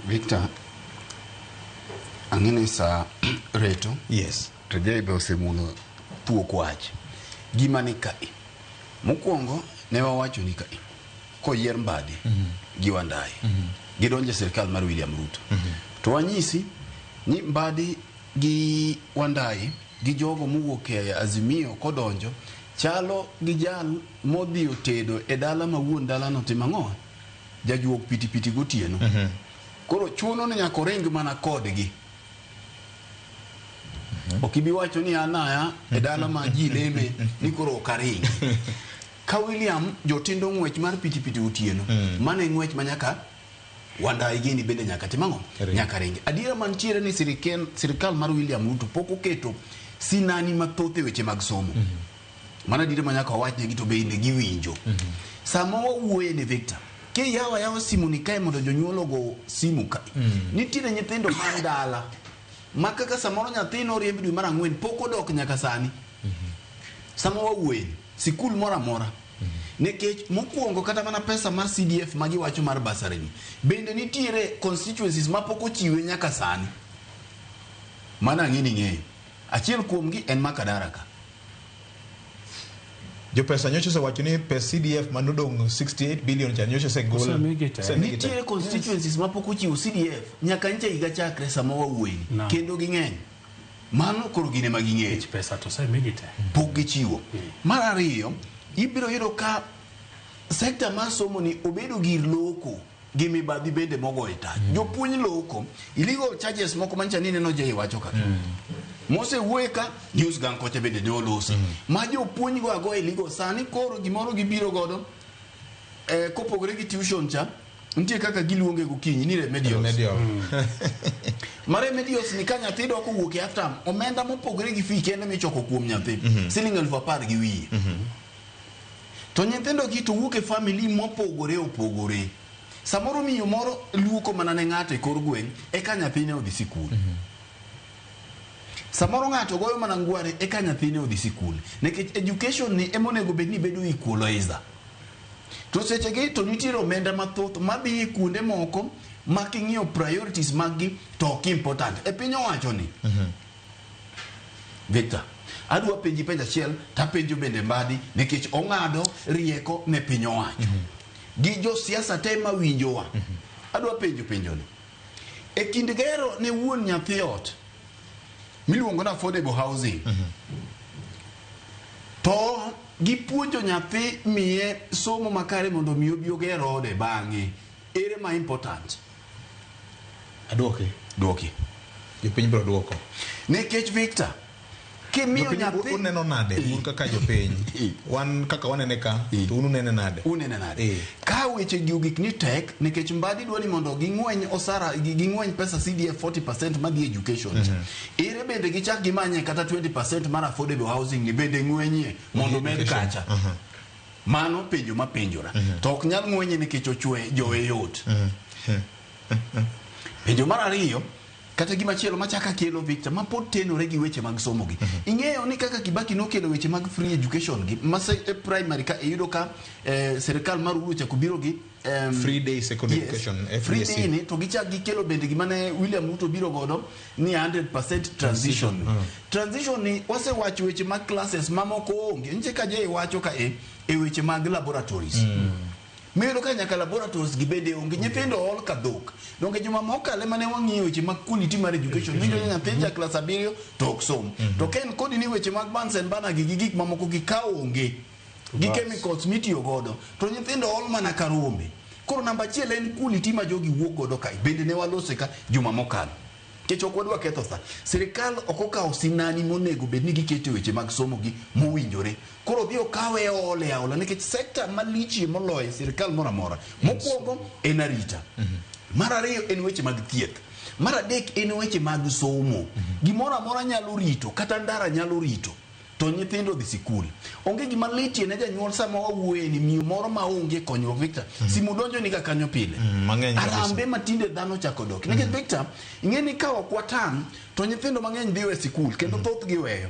Victor, ang'e ni sa reto to Jay be osemulo thuok wach. Gima ni kae. Mokwongo ne wawacho ni kae koyier Mbadi gi Wandayi gidonjo e sirkal mar William Ruto. To wanyisi ni Mbadi gi Wandayi gi jogo mowuok e Azimio kodonjo chalo gi jal modhi otedo e dala ma wuon dalano timo ang'o? Jajuok pitipiti gotieno. Koro chuno ni nyaka oring mana kodgi. Ok ibi wacho ni an aya e dala ma ji leme ni koro ok aringi. Ka William jotindo ng'wech mar pitipiti otieno, mano e ng'wech ma nyaka Wandayi gini bende nyaka tim ang'o? Ring. Nyaka ringi. Adiera mantiere ni sirikal mar William Ruto pok oketo sinani mathoth e weche mag somo. Mano adiera ma nyaka wawach negi to bende giwinjo. Sama wawuoye ni Victor, kiyawo ayawa simu ni kae mondo jonyuol ogo simu kae. Nitiere nyithindo man dala ma kaka samoro nyathi noriemb dwe mar ang'wen pok odok nyaka sani. Sama wawuoye ni, sikul moro amora. Nikech mokwongo kata mana pesa mar CDF ma giwacho mar bursary ni, bende nitiere constituencies ma pok ochiwe nyaka sani. Mano ang'e ni ing'eyo. Achiel kuomgi en Makadara ka. Jopesa nyocha osewacho ni pes CDF manodong' 68 billion cha nyocha osegol. Osemigi te. Osemigi te. Nitiere constituencies ma pok ochiwo CDF nyaka ncha higa chakre sama wawuoyeni. Naam. Kendo ging'eny. Mano koro gin ema ging'eyo. Nikech pesa to osemigi te. Pok gichiwo. Mar ariyo, ibiro yudo ka sekta mar somo ni obedo gir loko gi mibadhi bende mogoye tach. Jopuonj loko, illegal charges moko mancha ni neno Jay wacho kaka. Mosewuoye ka, news gang kocha bende ne olose. Ma jopuonj go agoya illegal, sani koro gimoro gibiro godo, kopogore gi tuition cha, nitie kaka giluonge gokinyi ni remedials. Remedial. Ma remedials ni ka nyathi dok owuok e half term, omenda mopogore gi fee kende michoko kuom nyathi, siling 10,000 200. To nyithindo gi to wuok e family mopogore opogore. Samoro miyo moro luoko mana ne ng'ato e kor gweng' eka nyathine odhi sikul. Samoro ng'ato goyo mana ngware eka nyathine odhi sikul. Nikech education ni ema onego bed ni bedo equalizer. To seche gi to nitiere omenda mathoth madhi e kuonde moko ma king'iyo priorities mag gi to ok important. E piny owacho ni, Victor, adwa penji penjo achiel tapenjo bende Mbadi nikech ong'ado rieko ne piny owacho. Gi josiasa te mawinjowa. Adwa penjo penjo ni. E kind gero ne wuon nyathi ot miluongo ni affordable housing. To gipuonjo nyathi miye somo makare mondo mi obi oger ode bang'e. Ere ma important? Aduoki. Duoki. Jopiny biro duoko. Nikech Victor, kimiyo Jopiny nyathi uneno nade un kaka jopiny? Wan kaka wanene ka, to un unene nade? Unene nade? Ka weche gi ogik ni tek nikech Mbadi dwa ni mondo ging'weny osara ging'weny pesa CDF 40% madhi education. Ere bende gichak gimanye kata 20% mar affordable housing ni bende ng'wenyie mondo med kacha. Mano penjo mapenjora. To ok nyal ng'wenye nikech ochwe jowe yot. Penjo mar ariyo, kata gima chielo machaka kelo Victor, ma pod tenore gi weche mag somo gi. Ing'eyo ni kaka Kibaki nokelo weche mag free education gi, ma e primary ka iyudo ka sirikal mar Uhuru ochako biro gi Free day secondary education, free FDSE. day ni to gichak gikelo bende gima ne William Ruto biro godo ni 100% transition. Transition ni wasewacho weche mag classes mamoko onge. Nitie ka Jay wacho ka e weche mag laboratories. Miyudo ka nyaka laboratories gi bende onge. Nyithindo ol ka dhok. Donge juma mokalo ema ne wang'iyo weche mag quality mar education. Winjo ni nyathi ja klas 7 to ok som. To ka en kodi ni weche mag Bunsen burner gi gik mamoko gi ka onge. Gi chemicals mitiyo godo. To nyithindo ol mana ka rombe. Koro namba achiel en quality ma jogi wuok godo kae. Bende ne walose ka juma mokalo. Nikech ok wadwa ketho sa. Sirikal ok okawo sinani monego bed ni giketo weche mag somo gi mowinjore. Koro odhi okawe ole aola nikech sekta malichie moloyo e sirikal moro amora. Mokwongo en arita. Mar ariyo en weche mag thieth. Mar adek en weche mag somo. Gimoro amora nyalo rito, kata ndara nyalo rito. To nyithindo dhi sikul. Onge gima litie ne janyuol sama wawuoye ni miyo moro ma onge konyruok Victor. Simu donjo ni ga kanyo pile. Mang'eny kabisa. Arambe ma tinde dhano chako dok. Nikech Victor, ing'e ni ka ok watang' to nyithindo mang'eny dhi we sikul kendo thothgi weyo.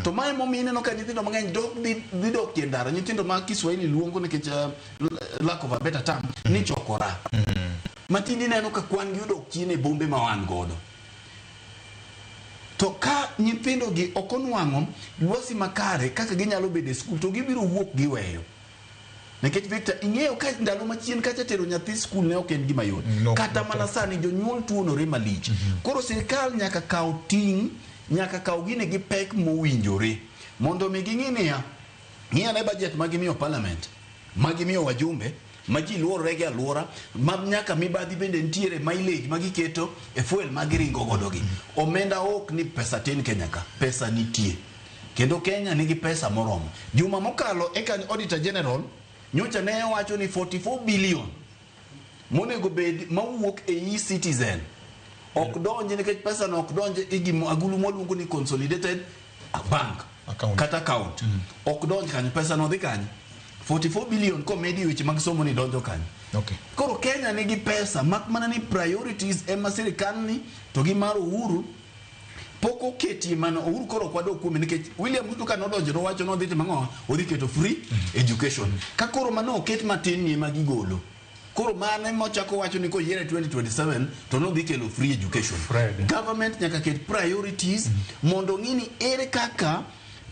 To mae momiyo ineno ka nyithindo mang'eny dok dhi dok e ndara. Nyithindo ma Kiswahili luongo nikech lack of a better term ni chokora. Matindi neno ka kwan gi odok chien e bombe ma wan godo. To ka nyithindo gi ok onwang'o lwasi makare kaka ginyalo bedo e skul to gibiro wuok giweyo. Nikech Victor, ing'eyo ka ndalo machien kacha tero nyathi skul ne ok en gima yot. No, Kata no, mana sani jonyuol tuonore malich. Koro sirkal nyaka kaw ting', nyaka kaw gini gi pek mowinjore. Mondo mi ging'i niya, ng'i ane budget ma gimiyo parliament, ma gimiyo wajumbe, ma ji luorore gi aluora, ma nyaka mibadhi bende nitiere mileage ma giketo e fuel ma giringo godo gi. Omenda ok ni pesa tin Kenya ka, pesa nitie. Kendo Kenya nigi pesa moromo. Juma mokalo eka Auditor General nyocha ne wacho ni 44 billion monego bed mawuok e e-citizen ok donj nikech pesa no ok donj e gimo agulu mwaluongo ni consolidated bank Account. kata account. Ok donj kanyo, pesa no dhi kanyo. 44 billion komedi e weche mag somo ni donjo kanyo. Okay. Koro Kenya nigi pesa mak mana ni priorities ema sirikal ni to gi mar Uhuru pok oketie mano. Uhuru koro ok wadog kuome nikech William Ruto ka nodonjo nowacho nodhi timo ang'o? Odhi keto free education. Ka koro mano oket matin ni ema gigolo. Koro mano ema ochako wacho ni koyiere 2027 to nodhi kelo free education. Fred. Government nyaka ket priorities mondo ng'i ni ere kaka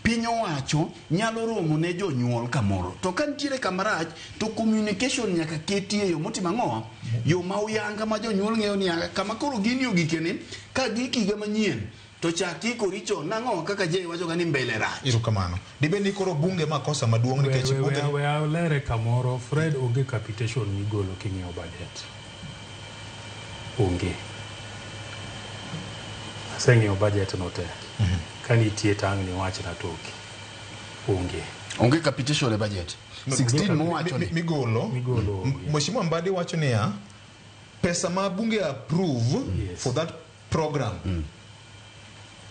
piny owacho nyalo romo ne jonyuol kamoro. To ka nitiere kamarach to communication nyaka keti e yo motimo ang'o? Yo ma uyanga ma jonyuol ng'eyo ni kama koro gini ogikeni ka gik higa manyien to chak ikori chon nang'o kaka Jay wacho ga ni mbele rach. Erokamano. Dibed ni koro bunge ma kosa maduong' nikech bunge We alere kamoro, Fred, onge capitation migolo king'iyo budget. Onge. Aseng'iyo budget no te. Ka nitie tang' ni wachna toki. Onge. Onge capitation e budget. 16 mowacho ni. Migolo. Migolo onge. Mheshimiwa Mbadi wacho niya, pesa ma bunge approve Yes. for that program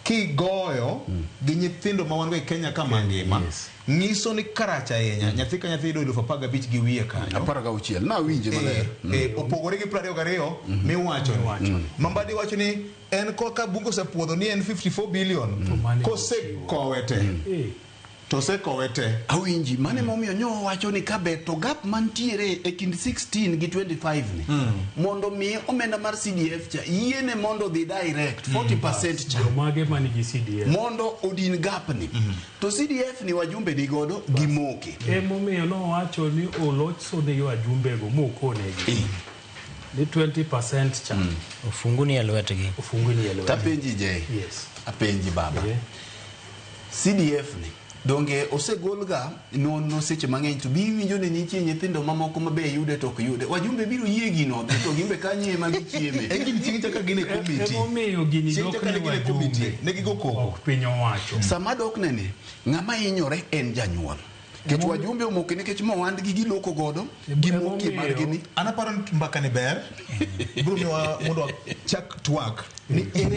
kigoyo gi nyithindo ma wan go e Kenya ka mangima Yes. nyiso ni karach ahinya. Nyathi ka nyathi yudo 15,000 gi wiye kanyo. 16 nawinje maler. Opogore gi 22 miwacho ni. Ma Mbadi wacho ni en koka bunge osepuodho ni en 54 billion To mane kosekowe te to osekowe te. Awinji mane momiyo nyo wacho ni kaber to gap mantiere e kind 16 gi 25 ni mondo mi omenda mar CDF cha yiene mondo odhi direct 40% cha Jomage manigi CDF. mondo odin gap ni. To CDF ni wajumbe ni godo gimoke. Emomiyo nowacho ni oloso ne wajumbego mokonegi ni 20% cha Ofungu ni e lwetgi. ofungu ni e lwetgi. Tapenji Jay. Yes. Apenji baba. CDF ni donge osegolga nonro seche mang'eny to bi iwinjo ni nitie nyithindo mamoko ma be yude to ok yude. Wajumbe biro yie gino dhi to gimbe kanyo ema gichieme. En gini chieng' chaka gin e committee. Emomiyo gini Chieng' dok chaka ne ne gin e committee. wajumbe. Ne gigo koko. Ok piny owacho. Sama dokne ni ng'ama hinyore en janyuol. Nikech wajumbe omoke nikech mowandgi giloko godo gimoke margi ni. An aparo ni mbaka ni ber. Biro miyowa mondo wachak twak ni ere